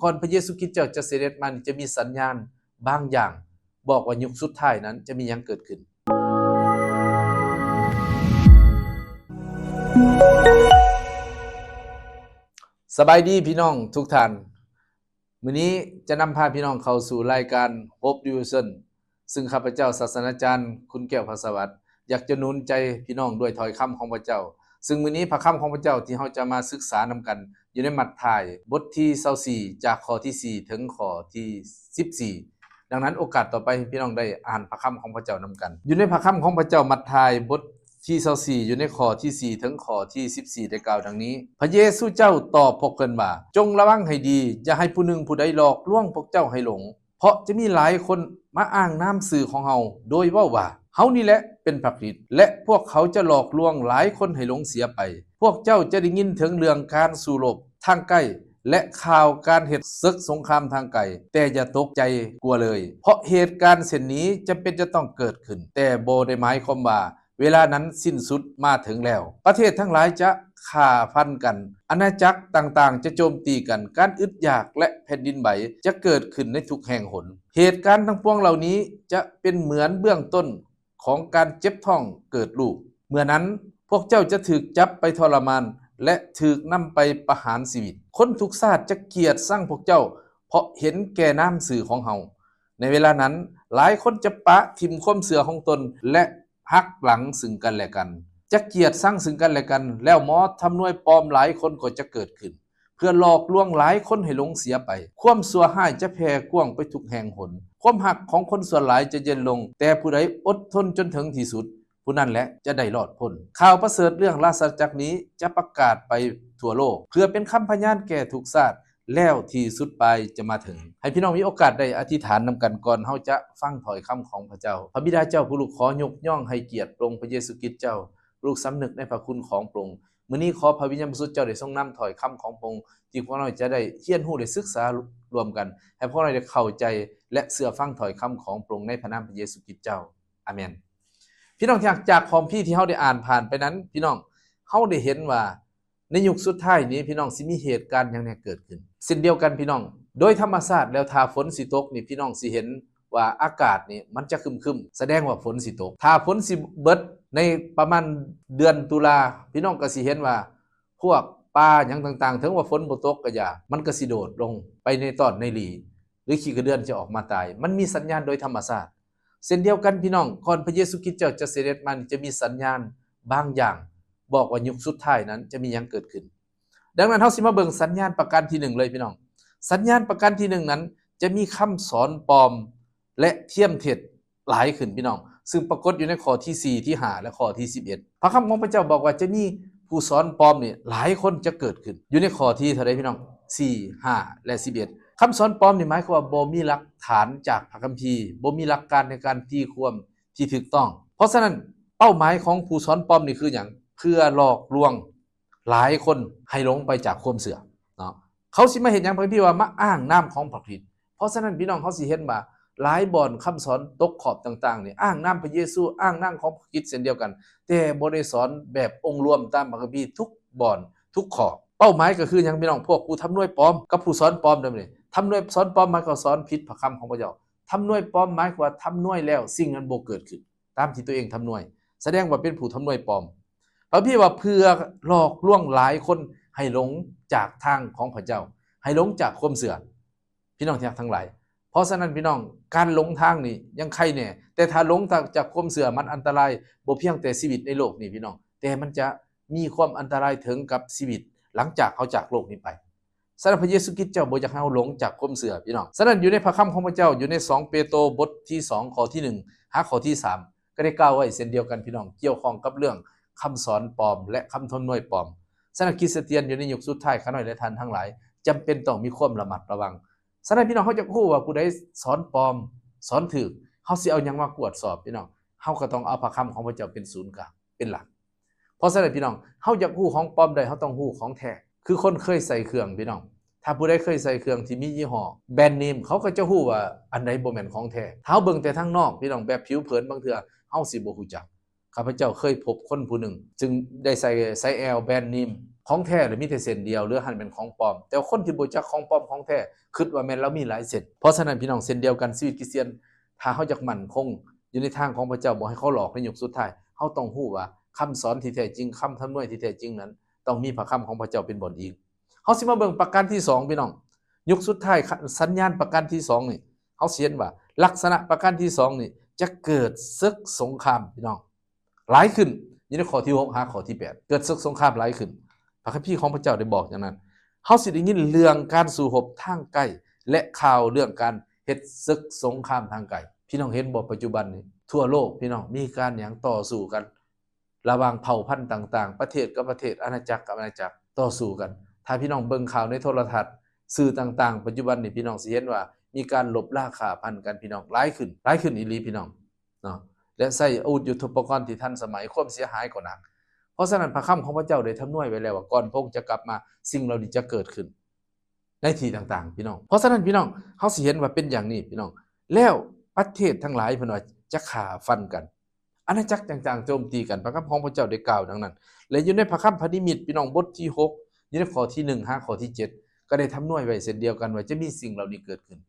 ກ່ອນພະເຢຊູຄຣິດເຈົ້າຈະສະເດັດມານີ້ ຈະມີສັນຍານບາງຢ່າງ ບອກວ່າຍຸກສຸດທ້າຍນັ້ນຈະມີຫຍັງເກີດຂຶ້ນ. ສະບາຍດີພີ່ນ້ອງທຸກທ່ານ. ມື້ນີ້ຈະນຳພາພີ່ນ້ອງເຂົ້າສູ່ລາຍການ Hope Devotion ຊຶ່ງຂ້າພະເຈົ້າ ສາສະນາຈານ ຄຸນແກ້ວ ພາສະຫວັດ ຢາກຈະໜູນໃຈພີ່ນ້ອງດ້ວຍຖ້ອຍຄຳຂອງພະເຈົ້າ. ຊຶ່ງມື້ນີ້ພະຄຳຂອງພະເຈົ້າທີ່ເຮົາຈະມາສຶກສານຳກັນ ຢູ່ໃນມັດທາຍ ບົດທີຊາວສີ່ ຈາກຂໍ້ທີສີ່ ເຖິງຂໍ້ທີສິບສີ່. ດັ່ງນັ້ນ ໂອກາດຕໍ່ໄປ ໃຫ້ພີ່ນ້ອງໄດ້ອ່ານພະຄຳຂອງພະເຈົ້ານຳກັນ. ຢູ່ໃນພະຄຳຂອງພະເຈົ້າ ມັດທາຍ ບົດທີຊາວສີ່ ຢູ່ໃນຂໍ້ທີສີ່ ເຖິງຂໍ້ທີສິບສີ່ ໄດ້ກ່າວດັ່ງນີ້: ພະເຢຊູເຈົ້າຕອບພວກເພິ່ນວ່າ, ຈົ່ງລະວັງໃຫ້ດີ, ຢ່າໃຫ້ຜູ້ໜຶ່ງຜູ້ໃດຫຼອກລວງພວກເຈົ້າໃຫ້ຫຼົງ. ເພາະຈະມີຫຼາຍຄົນມາອ້າງນາມຊື່ຂອງເຮົາ ໂດຍເວົ້າວ່າ, ເຮົານີ້ແຫຼະເປັນພະຄຣິດ, ແລະ ພວກເຂົາຈະຫຼອກລວງຫຼາຍຄົນໃຫ້ຫຼົງເສຍໄປ. ພວກເຈົ້າຈະໄດ້ຍິນເຖິງເລື່ອງການສູ້ລົບທາງໃກ້ ແລະ ຂ່າວການເຮັດເສິກສົງຄາມທາງໄກ, ແຕ່ຢ່າຕົກໃຈກົວເລີຍ, ເພາະເຫດການເຊັ່ນນີ້ຈຳເປັນຈະຕ້ອງເກີດຂຶ້ນ, ແຕ່ບໍ່ໄດ້ໝາຍຄວາມວ່າ ເວລານັ້ນສິ້ນສຸດມາເຖິງແລ້ວ. ປະເທດທັງຫຼາຍຈະຂ້າຟັນກັນ, ອານາຈັກຕ່າງໆຈະໂຈມຕີກັນ, ການອຶດຢາກ ແລະ ແຜ່ນດິນໄຫວຈະເກີດຂຶ້ນໃນທຸກແຫ່ງຫົນ. ເຫດການທັງປວງເຫຼົ່ານີ້ຈະເປັນເໝືອນເບື້ອງຕົ້ນຂອງການເຈັບທ້ອງເກີດລູກ. ເມື່ອນັ້ນພວກເຈົ້າຈະຖືກຈັບໄປທໍລະມານ ແລະ ຖືກນຳໄປປະຫານຊີວິດ. ຄົນທຸກຊາດຈະກຽດຊັງພວກເຈົ້າ ເພາະເຫັນແກ່ນາມຊື່ຂອງເຮົາ. ໃນເວລານັ້ນ, ຫຼາຍຄົນຈະປະຖິ້ມຄວາມເຊື່ອຂອງຕົນ ແລະ ຫັກຫຼັງຊຶ່ງກັນແລະກັນ, ຈະກຽດຊັງຊຶ່ງກັນແລະກັນ, ແລ້ວໝໍທຳນວຍປອມຫຼາຍຄົນກໍຈະເກີດຂຶ້ນ ເພື່ອຫຼອກລວງຫຼາຍຄົນໃຫ້ຫຼົງເສຍໄປ. ຄວາມຊົ່ວຮ້າຍຈະແຜ່ກວ້າງໄປທຸກແຫ່ງຫົນ. ຄວາມຮັກຂອງຄົນສ່ວນຫຼາຍຈະເຢັນລົງ, ແຕ່ຜູ້ໃດອົດທົນຈົນເຖິງທີ່ສຸດ, ຜູ້ນັ້ນແຫຼະຈະໄດ້ລອດພົ້ນ. ຂ່າວປະເສີດເລື່ອງລາຊະອານາຈັກນີ້ຈະປະກາດໄປທົ່ວໂລກ, ເພື່ອເປັນຄຳພະຍານແກ່ທຸກຊາດ, ແລ້ວທີ່ສຸດປາຍຈະມາເຖິງ. ໃຫ້ພີ່ນ້ອງມີໂອກາດໄດ້ອະທິຖານນຳກັນ ກ່ອນເຮົາຈະຟັງຖ້ອຍຄຳຂອງພະເຈົ້າ. ພະບິດາເຈົ້າ, ຜູ້ລູກຂໍຍົກຍ້ອງໃຫ້ກຽດພະອົງພະເຢຊູຄຣິດເຈົ້າ. ລູກສຳນຶກໃນພະຄຸນຂອງພະອົງ. ມື້ນີ້ຂໍພະວິນຍານບໍລິສຸດເຈົ້າໄດ້ຊົງນຳຖ້ອຍຄຳຂອງພະອົງ ທີ່ພວກເຮົາຈະໄດ້ຮຽນຮູ້ ແລະ ສຶກສາລວມກັນ, ໃຫ້ພວກເຮົາໄດ້ເຂົ້າໃຈ ແລະ ເຊື່ອຟັງຖ້ອຍຄຳຂອງພະອົງ ໃນພະນາມພະເຢຊູຄຣິດເຈົ້າ. ອາເມນ. ພີ່ນ້ອງທີ່ຮັກ, ຈາກຄຳພີທີ່ເຮົາໄດ້ອ່ານຜ່ານໄປນັ້ນ, ພີ່ນ້ອງ, ເຮົາໄດ້ເຫັນວ່າ ໃນຍຸກສຸດທ້າຍນີ້ ພີ່ນ້ອງ, ຊິມີເຫດການຫຍັງແດ່ເກີດຂຶ້ນ. ເຊັ່ນດຽວກັນ, ພີ່ນ້ອງ, ໂດຍທຳມະຊາດແລ້ວ ຖ້າຝົນຊິຕົກນີ້, ພີ່ນ້ອງຊິເຫັນວ່າອາກາດນີ້ມັນຈະຄຶມໆ, ສະແດງວ່າຝົນຊິຕົກ. ຖ້າຝົນຊິເບິດໃນປະມານເດືອນຕຸລາ, ພີ່ນ້ອງກໍຊິເຫັນວ່າພວກປາຫຍັງຕ່າງໆ, ເຖິງວ່າຝົນບໍ່ຕົກກໍຢ່າ, ມັນກໍຊິໂດດລົງໄປໃນຕອນໃນຫຼີ ຫຼື ຂີ້ກະເດືອນຈະອອກມາຕາຍ. ມັນມີສັນຍານໂດຍທຳມະຊາດ. ເຊັ່ນດຽວກັນ, ພີ່ນ້ອງ, ກ່ອນພະເຢຊູຄຣິດເຈົ້າຈະສະເດັດມານີ້ ຈະມີສັນຍານບາງຢ່າງ ບອກວ່າຍຸກສຸດທ້າຍນັ້ນຈະມີຫຍັງເກີດຂຶ້ນ. ດັ່ງນັ້ນ ເຮົາຊິມາເບິ່ງສັນຍານປະການທີໜຶ່ງເລີຍ, ພີ່ນ້ອງ. ສັນຍານປະການທີໜຶ່ງນັ້ນ ຈະມີຄຳສອນປອມ ແລະ ທຽມເທັດຫຼາຍຂຶ້ນ, ພີ່ນ້ອງ, ຊຶ່ງປາກົດຢູ່ໃນຂໍ້ທີສີ່, ທີຫ້າ ແລະ ຂໍ້ທີສິບເອັດ. ພະຄຳຂອງພະເຈົ້າບອກວ່າ ຈະມີຜູ້ສອນປອມນີ້ຫຼາຍຄົນຈະເກີດຂຶ້ນ. ຢູ່ໃນຂໍ້ທີເທົ່າໃດ, ພີ່ນ້ອງ? ສີ່, ຫ້າ ແລະ ສິບເອັດ. ຄຳສອນປອມນີ້ໝາຍຄວາມວ່າບໍ່ມີຫຼັກຖານຈາກພະຄຳພີ, ບໍ່ມີຫຼັກການໃນການຕີຄວາມທີ່ຖືກຕ້ອງ. ເພາະສະນັ້ນ, ເປົ້າໝາຍຂອງຜູ້ສອນປອມນີ້ຄືຫຍັງ? ເພື່ອຫຼອກລວງຫຼາຍຄົນໃຫ້ຫຼົງໄປຈາກຄວາມເຊື່ອເນາະ. ເຂົາຊິມາເຮັດຫຍັງ? ພະຄຳພີວ່າມາອ້າງນາມຂອງພະຄຣິດ. ເພາະສະນັ້ນ, ພີ່ນ້ອງ, ເຮົາຊິເຫັນວ່າຫຼາຍບ່ອນຄຳສອນຕົກຂອບຕ່າງໆນີ້ ອ້າງນາມພະເຢຊູ, ອ້າງນາມຂອງພະຄຣິດເຊັ່ນດຽວກັນ, ແຕ່ບໍ່ໄດ້ສອນແບບອົງລວມຕາມພະຄຳພີທຸກບ່ອນ, ທຸກຂໍ້. ເປົ້າໝາຍກໍຄືຫຍັງ, ພີ່ນ້ອງ? ພວກຜູ້ທຳນວຍປອມກັບຜູ້ສອນປອມເດີນີ້. ທຳນວຍສອນປອມໝາຍຄວາມວ່າສອນຜິດພະຄຳຂອງພະເຈົ້າ. ທຳນວຍປອມໝາຍຄວາມວ່າທຳນວຍແລ້ວສິ່ງນັ້ນບໍ່ເກີດຂຶ້ນ ຕາມທີ່ຕົວເອງທຳນວຍ, ສະແດງວ່າເປັນຜູ້ທຳນວຍປອມ. ພະຄຳພີວ່າເພື່ອຫຼອກລວງຫຼາຍຄົນໃຫ້ຫຼົງຈາກທາງຂອງພະເຈົ້າ, ໃຫ້ຫຼົງຈາກຄວາມເຊື່ອ, ພີ່ນ້ອງທີ່ຮັກທັງຫຼາຍ. ເພາະສະນັ້ນ, ພີ່ນ້ອງ, ການຫຼົງທາງນີ້ຍັງໄຄແດ່, ແຕ່ຖ້າຫຼົງຈາກຄວາມເຊື່ອ, ມັນອັນຕະລາຍບໍ່ພຽງແຕ່ຊີວິດໃນໂລກນີ້, ພີ່ນ້ອງ, ແຕ່ມັນຈະມີຄວາມອັນຕະລາຍເຖິງກັບຊີວິດຫຼັງຈາກເຮົາຈາກໂລກນີ້ໄປ. ສະນັ້ນ ພະເຢຊູຄຣິດເຈົ້າບໍ່ຢາກໃຫ້ເຮົາຫຼົງຈາກຄວາມເຊື່ອ, ພີ່ນ້ອງ. ສະນັ້ນ ຢູ່ໃນພະຄຳຂອງພະເຈົ້າ, ຢູ່ໃນສອງເປໂຕ ບົດທີສອງ ຂໍ້ທີໜຶ່ງ ຫາຂໍ້ທີສາມ ກໍໄດ້ກ່າວໄວ້ເຊັ່ນດຽວກັນ, ພີ່ນ້ອງ, ກ່ຽວຂ້ອງກັບເລື່ອງຄຳສອນປອມ ແລະ ຄຳທຳນວຍປອມ. ສະນັ້ນ ຄຣິສຕຽນຢູ່ໃນຍຸກສຸດທ້າຍ, ຂ້ານ້ອຍ ແລະ ທ່ານທັງຫຼາຍ ຈຳເປັນຕ້ອງມີຄວາມລະມັດລະວັງ. ສະນັ້ນ ພີ່ນ້ອງ, ເຮົາຢາກຮູ້ວ່າຜູ້ໃດສອນປອມ, ສອນຖືກ, ເຮົາຊິເອົາຫຍັງມາກວດສອບ, ພີ່ນ້ອງ? ເຮົາກໍຕ້ອງເອົາພະຄຳຂອງພະເຈົ້າເປັນສູນກາງ, ເປັນຫຼັກ. ເພາະສະນັ້ນ ພີ່ນ້ອງ, ເຮົາຢາກຮູ້ຂອງປອມໄດ້, ເຮົາຕ້ອງຮູ້ຂອງແທ້. ຄືຄົນເຄີຍໃສ່ເຄື່ອງ, ພີ່ນ້ອງ, ຖ້າຜູ້ໃດເຄີຍໃສ່ເຄື່ອງທີ່ມີຍີ່ຫໍ້ແບຣນເນມ, ເຂົາກໍຈະຮູ້ວ່າອັນໃດບໍ່ແມ່ນຂອງແທ້. ຖ້າເຮົາເບິ່ງແຕ່ທາງນອກ, ພີ່ນ້ອງ, ແບບຜິວເຜິນ, ບາງເທື່ອເຮົາຊິບໍ່ຮູ້ຈັກ. ຂ້າພະເຈົ້າເຄີຍພົບຄົນຜູ້ໜຶ່ງ ຊຶ່ງໄດ້ໃສ່ສາຍແອວແບຣນເນມ ຂອງແທ້ລະມີແຕ່ເສັ້ນດຽວ ເຫຼືອຫັ້ນແມ່ນຂອງປອມ. ແຕ່ວ່າຄົນທີ່ບໍ່ຈັກຂອງປອມຂອງແທ້ ຄິດວ່າແມ່ນລາວມີຫຼາຍເສັ້ນ. ເພາະສະນັ້ນ ພີ່ນ້ອງ, ເຊັ່ນດຽວກັນຊີວິດຄຣິສຕຽນ, ຖ້າເຮົາຢາກໝັ້ນຄົງຢູ່ໃນທາງຂອງພະເຈົ້າ, ບໍ່ໃຫ້ເຂົາຫຼອກໃນຍຸກສຸດທ້າຍ, ເຮົາຕ້ອງຮູ້ວ່າຄຳສອນທີ່ແທ້ຈິງ, ຄຳທຳນວຍທີ່ແທ້ຈິງນັ້ນ ຕ້ອງມີພະຄຳຂອງພະເຈົ້າເປັນບ່ອນອີງ. ເຮົາຊິມາເບິ່ງປະການທີສອງ, ພີ່ນ້ອງ, ຍຸກສຸດທ້າຍ ສັນຍານປະການທີສອງນີ້, ເຮົາຊິເຫັນວ່າລັກສະນະປະການທີສອງນີ້ ຈະເກີດເສິກສົງຄາມ, ພີ່ນ້ອງ. ຫຼາຍຂຶ້ນ, ຢູ່ໃນຂໍ້ທີຫົກຫາຂໍ້ທີແປດ ເກີດເສິກສົງຄາມຫຼາຍຂຶ້ນ. ພະຄຳພີຂອງພະເຈົ້າໄດ້ບອກຢ່າງນັ້ນ. ເຮົາຊິໄດ້ຍິນເລື່ອງການສູ້ຮົບທາງໄກ ແລະ ຂ່າວເລື່ອງການເຮັດເສິກສົງຄາມທາງໄກ. ພີ່ນ້ອງເຫັນບໍ່, ປັດຈຸບັນນີ້ທົ່ວໂລກ, ພີ່ນ້ອງ, ມີການຫຍັງ ຕໍ່ສູ້ກັນ ລະຫວ່າງເຜົ່າພັນຕ່າງໆ, ປະເທດກັບປະເທດ, ອານາຈັກກັບອານາຈັກ, ຕໍ່ສູ້ກັນ. ຖ້າພີ່ນ້ອງເບິ່ງຂ່າວໃນໂທລະທັດ, ສື່ຕ່າງໆ, ປັດຈຸບັນນີ້ ພີ່ນ້ອງຊິເຫັນວ່າມີການລົບລາຂ້າຟັນກັນ, ພີ່ນ້ອງ, ຫຼາຍຂຶ້ນ, ຫຼາຍຂຶ້ນອີ່ຫຼີ, ພີ່ນ້ອງ. ເນາະ ແລະ ໃຊ້ອາວຸດຍຸດໂທປະກອນທີ່ທັນສະໄໝ, ຄວາມເສຍຫາຍກໍໜັກ. ເພາະສະນັ້ນ ພະຄຳຂອງພະເຈົ້າໄດ້ທຳນວຍໄວ້ແລ້ວວ່າ ກ່ອນພະອົງຈະກັບມາ, ສິ່ງເຫຼົ່ານີ້ຈະເກີດຂຶ້ນໃນທີ່ຕ່າງໆ, ພີ່ນ້ອງ. ເພາະສະນັ້ນ ພີ່ນ້ອງ, ເຮົາຊິເຫັນວ່າເປັນຢ່າງນີ້, ພີ່ນ້ອງ. ແລ້ວປະເທດທັງຫຼາຍ ເພິ່ນວ່າຈະຂ້າຟັນກັນ, ອານາຈັກຕ່າງໆໂຈມຕີກັນ, ພະຄຳຂອງພະເຈົ້າໄດ້ກ່າວດັ່ງນັ້ນ. ແລະ ຢູ່ໃນພະຄຳພະນິມິດ, ພີ່ນ້ອງ, ບົດທີຫົກ, ຢູ່ໃນຂໍ້ທີໜຶ່ງຫາຂໍ້ທີເຈັດ ກໍໄດ້ທຳນວຍໄວ້ເຊັ່ນດຽວກັນວ່າຈະມີສິ່ງເຫຼົ່ານີ້ເກີດຂຶ້ນ.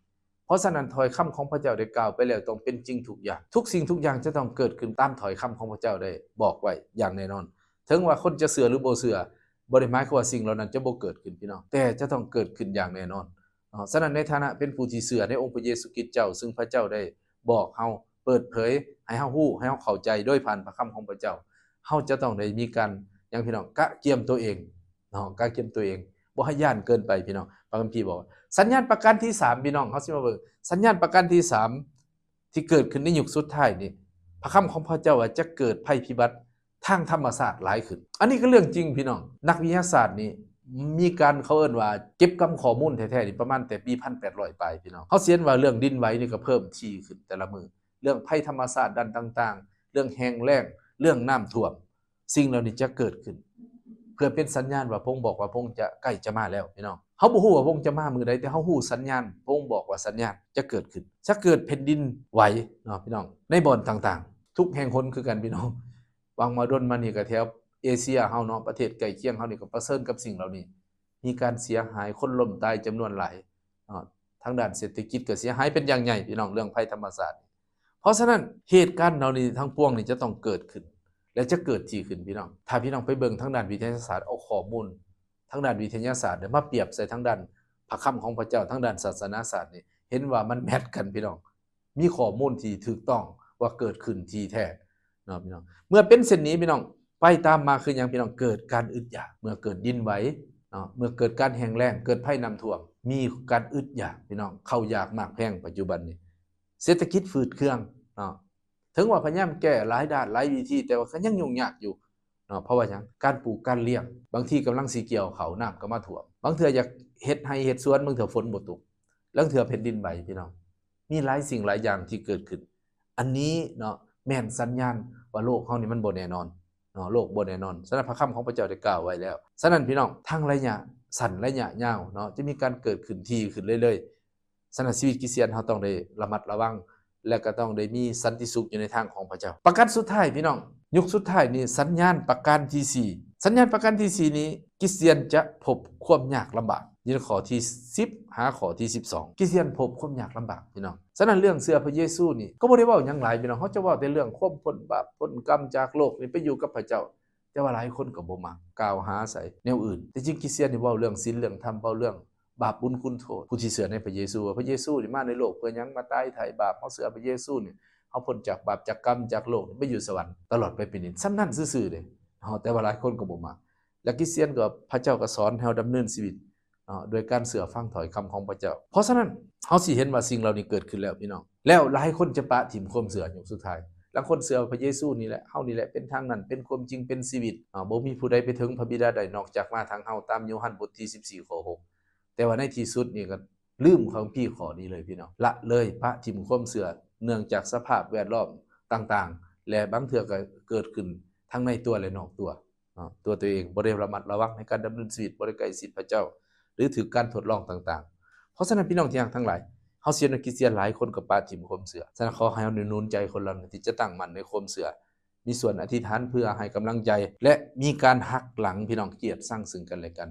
ເພາະສະນັ້ນ ຖ້ອຍຄຳຂອງພະເຈົ້າໄດ້ກ່າວໄປແລ້ວ ຕ້ອງເປັນຈິງທຸກຢ່າງ. ທຸກສິ່ງທຸກຢ່າງຈະຕ້ອງເກີດຂຶ້ນຕາມຖ້ອຍຄຳຂອງພະເຈົ້າໄດ້ບອກໄວ້ຢ່າງແນ່ນອນ. ເຖິງວ່າຄົນຈະເຊື່ອຫຼືບໍ່ເຊື່ອ ບໍ່ໄດ້ໝາຍຄວາມວ່າສິ່ງເຫຼົ່ານັ້ນຈະບໍ່ເກີດຂຶ້ນ, ພີ່ນ້ອງ, ແຕ່ຈະຕ້ອງເກີດຂຶ້ນຢ່າງແນ່ນອນເນາະ. ສະນັ້ນ ໃນຖານະເປັນຜູ້ທີ່ເຊື່ອໃນອົງພະເຢຊູຄຣິດເຈົ້າ ຊຶ່ງພະເຈົ້າໄດ້ບອກເຮົາ, ເປີດເຜີຍໃຫ້ເຮົາຮູ້, ໃຫ້ເຮົາເຂົ້າໃຈໂດຍຜ່ານພະຄຳຂອງພະເຈົ້າ, ເຮົາຈະຕ້ອງໄດ້ມີການຫຍັງ, ພີ່ນ້ອງ, ກະກຽມຕົວເອງ ເນາະ, ກະກຽມຕົວເອງ, ບໍ່ໃຫ້ຢ້ານເກີນໄປ, ພີ່ນ້ອງ. ພະຄຳພີບອກວ່າ ສັນຍານປະການທີສາມ, ພີ່ນ້ອງ, ເຮົາຊິມາເບິ່ງ ສັນຍານປະການທີສາມທີ່ເກີດຂຶ້ນໃນຍຸກສຸດທ້າຍນີ້, ພະຄຳຂອງພະເຈົ້າວ່າຈະເກີດໄພພິບັດທາງທຳມະຊາດຫຼາຍຂຶ້ນ. ອັນນີ້ກໍເລື່ອງຈິງ, ພີ່ນ້ອງ. ນັກວິທະຍາສາດນີ້ມີການ, ເຂົາເອີ້ນວ່າເກັບກຳຂໍ້ມູນແທ້ໆນີ້ ປະມານແຕ່ປີພັນແປດຮ້ອຍປາຍ, ພີ່ນ້ອງ. ເຮົາຊິເຫັນວ່າເລື່ອງດິນໄຫວນີ້ກໍເພີ່ມຖີ່ຂຶ້ນແຕ່ລະມື້, ເລື່ອງໄພທຳມະຊາດດ້ານຕ່າງໆ, ເລື່ອງແຫ້ງແລ້ງ, ເລື່ອງນ້ຳຖ້ວມ, ສິ່ງເຫຼົ່ານີ້ຈະເກີດຂຶ້ນ ເພື່ອເປັນສັນຍານວ່າພະອົງບອກວ່າພະອົງຈະ ໃກ້ຈະມາແລ້ວ, ພີ່ນ້ອງ. ເຮົາບໍ່ຮູ້ວ່າພະອົງຈະມາມື້ໃດ, ແຕ່ເຮົາຮູ້ສັນຍານ, ພະອົງບອກວ່າສັນຍານຈະເກີດຂຶ້ນ, ຈະເກີດແຜ່ນດິນໄຫວເນາະ, ພີ່ນ້ອງ, ໃນບ່ອນຕ່າງໆ ທຸກແຫ່ງຫົນຄືກັນ, ພີ່ນ້ອງ. ຫວ່າງມາດົນມານີ້ກໍແຖວເອເຊຍເຮົາເນາະ, ປະເທດໃກ້ຄຽງເຮົານີ້ກໍປະເຊີນກັບສິ່ງເຫຼົ່ານີ້, ມີການເສຍຫາຍ, ຄົນລົ້ມຕາຍຈຳນວນຫຼາຍເນາະ, ທາງດ້ານເສດຖະກິດກໍເສຍຫາຍເປັນຢ່າງໃຫຍ່, ພີ່ນ້ອງ, ເລື່ອງໄພທຳມະຊາດ. ເພາະສະນັ້ນ ເຫດການເຫຼົ່ານີ້ທັງປວງນີ້ຈະຕ້ອງເກີດຂຶ້ນ ແລະ ຈະເກີດທີ່ຂຶ້ນ, ພີ່ນ້ອງ. ຖ້າພີ່ນ້ອງໄປເບິ່ງທາງດ້ານວິທະຍາສາດ, ເອົາຂໍ້ມູນທາງດ້ານວິທະຍາສາດມາປຽບໃສ່ທາງດ້ານພະຄຳຂອງພະເຈົ້າ, ທາງດ້ານສາສະໜາສາດນີ້, ເຫັນວ່າມັນແມັດກັນ, ພີ່ນ້ອງ. ມີຂໍ້ມູນທີ່ຖືກຕ້ອງວ່າເກີດຂຶ້ນທີ່ແທ້ເນາະ, ພີ່ນ້ອງ. ເມື່ອເປັນເຊັ່ນນີ້, ພີ່ນ້ອງ, ໄປຕາມມາຄືຫຍັງ, ພີ່ນ້ອງ? ເກີດການອຶດຢາກ. ເມື່ອເກີດດິນໄຫວເນາະ, ເມື່ອເກີດການແຫ້ງແລ້ງ, ເກີດໄພນ້ຳຖ້ວມ, ມີການອຶດຢາກ, ພີ່ນ້ອງ. ເຂົ້າຢາກໝາກແພງປັດຈຸບັນນີ້, ເສດຖະກິດຝືດເຄືອງເນາະ. ເຖິງວ່າພະຍາຍາມແກ້ຫຼາຍດ້ານຫຼາຍວິທີ, ແຕ່ວ່າກໍຍັງຫຍຸ້ງຍາກຢູ່ເນາະ. ເພາະວ່າຫຍັງ? ການປູກການລ້ຽງ, ບາງທີກຳລັງຊິກ່ຽວເຂົ້າ, ນ້ຳກໍມາຖ້ວມ. ບາງເທື່ອຢາກເຮັດໄຮ່ເຮັດສວນ, ບາງເທື່ອຝົນບໍ່ຕົກ. ລາງເທື່ອແຜ່ນດິນໄຫວ, ພີ່ນ້ອງ. ມີຫຼາຍສິ່ງຫຼາຍຢ່າງທີ່ເກີດຂຶ້ນ. ອັນນີ້ເນາະ ແມ່ນສັນຍານວ່າໂລກເຮົານີ້ມັນບໍ່ແນ່ນອນເນາະ, ໂລກບໍ່ແນ່ນອນ. ສະນັ້ນ ພະຄຳຂອງພະເຈົ້າໄດ້ກ່າວໄວ້ແລ້ວ. ສະນັ້ນ ພີ່ນ້ອງ, ທັງໄລຍະສັ້ນ, ໄລຍະຍາວເນາະ, ຈະມີການເກີດຂຶ້ນທີ່ຂຶ້ນເລື້ອຍໆ. ສະນັ້ນ ຊີວິດຄຣິສຕຽນເຮົາຕ້ອງໄດ້ລະມັດລະວັງ ແລະ ກໍຕ້ອງໄດ້ມີສັນຕິສຸກຢູ່ໃນທາງຂອງພະເຈົ້າ. ປະການສຸດທ້າຍ ພີ່ນ້ອງ, ຍຸກສຸດທ້າຍນີ້ ສັນຍານປະການທີສີ່. ສັນຍານປະການທີສີ່ນີ້ ຄຣິສຕຽນຈະພົບຄວາມຍາກລຳບາກ. ຢູ່ໃນຂໍ້ທີສິບຫາຂໍ້ທີສິບສອງ ຄຣິສຕຽນພົບຄວາມຍາກລຳບາກ, ພີ່ນ້ອງ. ສະນັ້ນ ເລື່ອງເຊື່ອພະເຢຊູນີ້ ກໍບໍ່ໄດ້ເວົ້າຫຍັງຫຼາຍ, ພີ່ນ້ອງ. ເຮົາຈະເວົ້າແຕ່ເລື່ອງຄວາມພົ້ນບາບ, ພົ້ນກຳຈາກໂລກນີ້ ໄປຢູ່ກັບພະເຈົ້າ. ແຕ່ວ່າຫຼາຍຄົນກໍບໍ່ມັກ, ກ່າວຫາໃສ່ແນວອື່ນ. ແຕ່ຈິງຄຣິສຕຽນນີ້ເວົ້າເລື່ອງສິນເລື່ອງທຳ, ເວົ້າເລື່ອງບາບບຸນຄຸນໂທດ. ຜູ້ທີ່ເຊື່ອໃນພະເຢຊູ, ວ່າພະເຢຊູນີ້ມາໃນໂລກເພື່ອຫຍັງ? ມາຕາຍໄຖ່ບາບ. ເຮົາເຊື່ອພະເຢຊູນີ້ ເຮົາພົ້ນຈາກບາບຈາກກຳຈາກໂລກ ໄປຢູ່ສະຫວັນຕະຫຼອດໄປເປັນນິດ. ສ່ຳນັ້ນຊື່ໆເດ້ເນາະ, ແຕ່ວ່າຫຼາຍຄົນກໍບໍ່ມັກ. ແລະ ຄຣິສຕຽນກໍ ພະເຈົ້າກໍສອນໃຫ້ເຮົາດຳເນີນຊີວິດເນາະ ໂດຍການເຊື່ອຟັງຖ້ອຍຄຳຂອງພະເຈົ້າ. ເພາະສະນັ້ນ ເຮົາຊິເຫັນວ່າສິ່ງເຫຼົ່ານີ້ເກີດຂຶ້ນແລ້ວ, ພີ່ນ້ອງ. ແລ້ວຫຼາຍຄົນຈະປະຖິ້ມຄວາມເຊື່ອຍຸກສຸດທ້າຍ. ລາງຄົນເຊື່ອວ່າພະເຢຊູນີ້ແຫຼະ, ເຮົານີ້ແຫຼະເປັນທາງນັ້ນ, ເປັນຄວາມຈິງ, ເປັນຊີວິດເນາະ. ບໍ່ມີຜູ້ໃດໄປເຖິງພະບິດາໄດ້ ນອກຈາກມາທາງເຮົາ, ຕາມໂຍຮັນບົດທີສິບສີ່ ຂໍ້ຫົກ. ແຕ່ວ່າໃນທີ່ສຸດນີ້ກໍລືມຄຳພີຂໍ້ນີ້ເລີຍ, ພີ່ນ້ອງ. ລະເລີຍ, ປະຖິ້ມຄວາມເຊື່ອ ເນື່ອງຈາກສະພາບແວດລ້ອມຕ່າງໆ ແລະ ບາງເທື່ອກໍເກີດຂຶ້ນທັງໃນຕົວ ແລະ ນອກຕົວ. ເນາະ ຕົວຕົວເອງບໍ່ໄດ້ລະມັດລະວັງໃນການດຳເນີນຊີວິດ, ບໍ່ໄດ້ໃກ້ຊິດພະເຈົ້າ ຫຼື ຖືກການທົດລອງຕ່າງໆ. ເພາະສະນັ້ນ ພີ່ນ້ອງທີ່ຮັກທັງຫຼາຍ, ເຮົາເຊື່ອວ່າຄຣິສຕຽນຫຼາຍຄົນກໍປະຖິ້ມຄວາມເຊື່ອ. ສະນັ້ນ ຂໍໃຫ້ເຮົາໜູນໃຈຄົນເຫຼົ່ານັ້ນທີ່ຈະຕັ້ງໝັ້ນໃນຄວາມເຊື່ອ, ມີສ່ວນອະທິຖານເພື່ອໃຫ້ກຳລັງໃຈ ແລະ ມີການຮັກຫຼັງ ພີ່ນ້ອງ, ກຽດຊັງຊຶ່ງກັນແລະກັນ.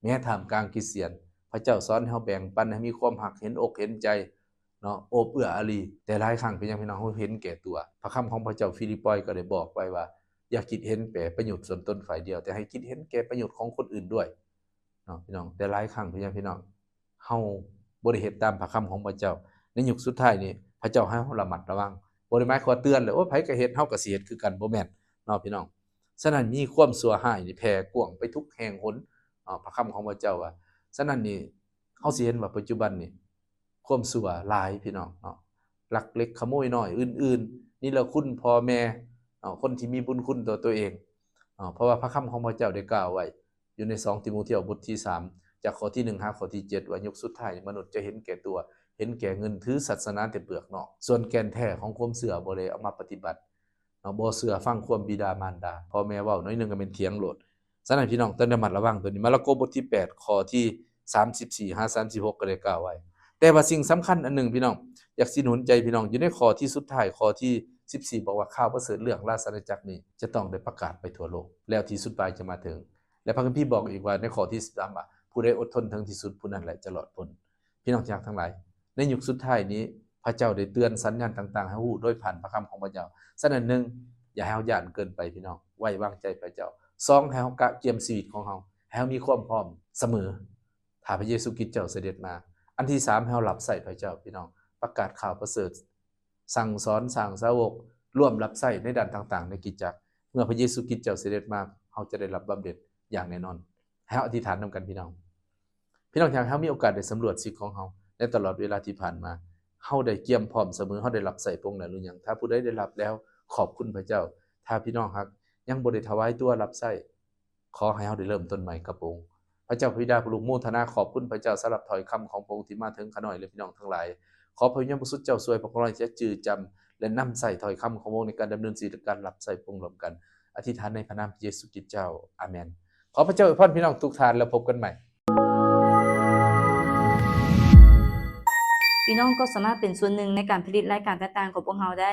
ແມ້ທ່າມກາງຄຣິສຕຽນ, ພະເຈົ້າສອນໃຫ້ເຮົາແບ່ງປັນ, ໃຫ້ມີຄວາມຮັກ, ເຫັນອົກເຫັນໃຈເນາະ, ໂອບເອື້ອອາຣີ. ແຕ່ຫຼາຍຄັ້ງເປັນຫຍັງ, ພີ່ນ້ອງ, ເຮົາເຫັນແກ່ຕົວ. ພະຄຳຂອງພະເຈົ້າຟີລິບປອຍກໍໄດ້ບອກໄວ້ວ່າ ຢ່າຄິດເຫັນແຕ່ປະໂຫຍດສ່ວນຕົນຝ່າຍດຽວ, ແຕ່ໃຫ້ຄິດເຫັນແກ່ປະໂຫຍດຂອງຄົນອື່ນດ້ວຍເນາະ, ພີ່ນ້ອງ. ແຕ່ຫຼາຍຄັ້ງເປັນຫຍັງ, ພີ່ນ້ອງ, ເຮົາບໍ່ໄດ້ເຮັດຕາມພະຄຳຂອງພະເຈົ້າ. ໃນຍຸກສຸດທ້າຍນີ້ ພະເຈົ້າໃຫ້ເຮົາລະມັດລະວັງ. ບໍ່ໄດ້ໝາຍຄວາມວ່າເຕືອນເລີຍ, ໂອ້ ໃຜກໍເຮັດ, ເຮົາກໍຊິເຮັດຄືກັນ, ບໍ່ແມ່ນເນາະ, ພີ່ນ້ອງ. ສະນັ້ນ ມີຄວາມຊົ່ວຮ້າຍນີ້ແຜ່ກວ້າງໄປທຸກແຫ່ງຫົນເນາະ, ພະຄຳຂອງພະເຈົ້າວ່າ. ສະນັ້ນນີ້ ເຮົາຊິເຫັນວ່າປັດຈຸບັນນີ້ ຄວາມຊົ່ວຫຼາຍ, ພີ່ນ້ອງເນາະ, ລັກເລັກຂະໂມຍນ້ອຍອື່ນໆ, ນິລະຄຸນພໍ່ແມ່ເນາະ, ຄົນທີ່ມີບຸນຄຸນຕໍ່ຕົວເອງເນາະ. ເພາະວ່າພະຄຳຂອງພະເຈົ້າໄດ້ກ່າວໄວ້ ຢູ່ໃນສອງຕີໂມທຽວບົດທີສາມ ຈາກຂໍ້ທີໜຶ່ງຫາຂໍ້ທີເຈັດ ວ່າຍຸກສຸດທ້າຍມະນຸດຈະເຫັນແກ່ຕົວ, ເຫັນແກ່ເງິນ, ຖືສາສະໜາແຕ່ເປືອກນອກ, ສ່ວນແກ່ນແທ້ຂອງຄວາມເຊື່ອບໍ່ໄດ້ເອົາມາປະຕິບັດເນາະ, ບໍ່ເຊື່ອຟັງຄວາມບິດາມານດາ, ພໍ່ແມ່ເວົ້າໜ້ອຍໜຶ່ງກໍແມ່ນຖຽງໂລດ. ສະນັ້ນ ພີ່ນ້ອງ ຕ້ອງໄດ້ລະມັດລະວັງຕົວນີ້. ມາລະໂກບົດທີແປດ ຂໍ້ທີສາມສິບສີ່ຫາສາມສິບຫົກ ກໍໄດ້ກ່າວໄວ້. ແຕ່ວ່າສິ່ງສຳຄັນອັນໜຶ່ງ, ພີ່ນ້ອງ, ຢາກຊິໜູນໃຈ, ພີ່ນ້ອງ, ຢູ່ໃນຂໍ້ທີ່ສຸດທ້າຍ, ຂໍ້ທີສິບສີ່ ບອກວ່າ ຂ່າວປະເສີດເລື່ອງລາຊະອານາຈັກນີ້ຈະຕ້ອງໄດ້ປະກາດໄປທົ່ວໂລກ, ແລ້ວທີ່ສຸດປາຍຈະມາເຖິງ. ແລະ ພະຄຳພີບອກອີກວ່າ ໃນຂໍ້ທີສິບສາມວ່າ ຜູ້ໃດອົດທົນເຖິງທີ່ສຸດ ຜູ້ນັ້ນແຫຼະຈະລອດພົ້ນ. ພີ່ນ້ອງທີ່ຮັກທັງຫຼາຍ, ໃນຍຸກສຸດທ້າຍນີ້ ພະເຈົ້າໄດ້ເຕືອນສັນຍານຕ່າງໆໃຫ້ຮູ້ໂດຍຜ່ານພະຄຳຂອງພະເຈົ້າ. ສະນັ້ນ ໜຶ່ງ ຢ່າໃຫ້ເຮົາຢ້ານເກີນໄປ, ພີ່ນ້ອງ, ໄວ້ວາງໃຈພະເຈົ້າ. ສອງ ໃຫ້ເຮົາກະກຽມຊີວິດຂອງເຮົາ, ໃຫ້ເຮົາມີຄວາມພ້ອມສະເໝີ ຖ້າພະເຢຊູຄຣິສເຈົ້າສະເດັດມາ. ອັນທີສາມ ໃຫ້ເຮົາຮັບໃຊ້ພະເຈົ້າ, ພີ່ນ້ອງ, ປະກາດຂ່າວປະເສີດ, ສັ່ງສອນ, ສ້າງສາວົກ, ຮ່ວມຮັບໃຊ້ໃນດ້ານຕ່າງໆໃນຄຣິສຕະຈັກ. ເມື່ອພະເຢຊູຄຣິສເຈົ້າສະເດັດມາ, ເຮົາຈະໄດ້ຮັບບຳເໜັດຢ່າງແນ່ນອນ. ໃຫ້ເຮົາອະທິຖານນຳກັນ, ພີ່ນ້ອງ. ພີ່ນ້ອງທີ່ຮັກ, ເຮົາມີໂອກາດໄດ້ສຳຫຼວດຊີວິດຂອງເຮົາໃນຕະຫຼອດເວລາທີ່ຜ່ານມາ. ເຮົາໄດ້ກຽມພ້ອມສະເໝີ, ເຮົາໄດ້ຮັບໃຊ້ພະອົງແລ້ວຫຼືຍັງ? ຖ້າຜູ້ໃດໄດ້ຮັບແລ້ວ, ຂອບຄຸນພະເຈົ້າ. ຖ້າພີ່ນ້ອງຮັກ, ຍັງບໍ່ໄດ້ຖວາຍຕົວຮັບໃຊ້, ຂໍໃຫ້ເຮົາໄດ້ເລີ່ມຕົ້ນໃໝ່ກັບພະອົງ. ພະເຈົ້າພະບິດາ, ພະລູກໂມທະນາຂອບຄຸນພະເຈົ້າສຳລັບຖ້ອຍຄຳຂອງພະອົງທີ່ມາເຖິງຂ້ານ້ອຍ ແລະ ພີ່ນ້ອງທັງຫຼາຍ. ຂໍພະວິນຍານບໍລິສຸດເຈົ້າຊ່ວຍພວກຂ້ານ້ອຍຈະຈື່ຈຳ ແລະ ນຳໃຊ້ຖ້ອຍຄຳຂອງພະອົງໃນການດຳເນີນຊີວິດ ແລະ ການຮັບໃຊ້ພະອົງຮ່ວມກັນ. ອະທິຖານໃນພະນາມພະເຢຊູຄຣິສເຈົ້າ. ອາເມນ. ຂໍພະເຈົ້າອວຍພອນພີ່ນ້ອງທຸກທ່ານ ແລ້ວພົບກັນໃໝ່. ພີ່ນ້ອງກໍສາມາດເປັນສ່ວນໜຶ່ງໃນການຜະລິດລາຍການຕ່າງໆຂອງພວກເຮົາໄດ້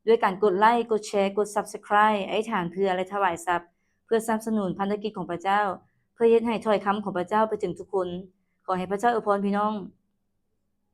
ດ້ວຍການກົດໄລ, ກົດແຊ, ກົດ Subscribe, ອະທິຖານເພື່ອ ແລະ ຖວາຍຊັບ ເພື່ອສະໜັບສະໜູນພັນທະກິດຂອງພະເຈົ້າ, ເພື່ອເຮັດໃຫ້ຖ້ອຍຄຳຂອງພະເຈົ້າໄປເຖິງທຸກຄົນ. ຂໍໃຫ້ພະເຈົ້າອວຍພອນພີ່ນ້ອງ.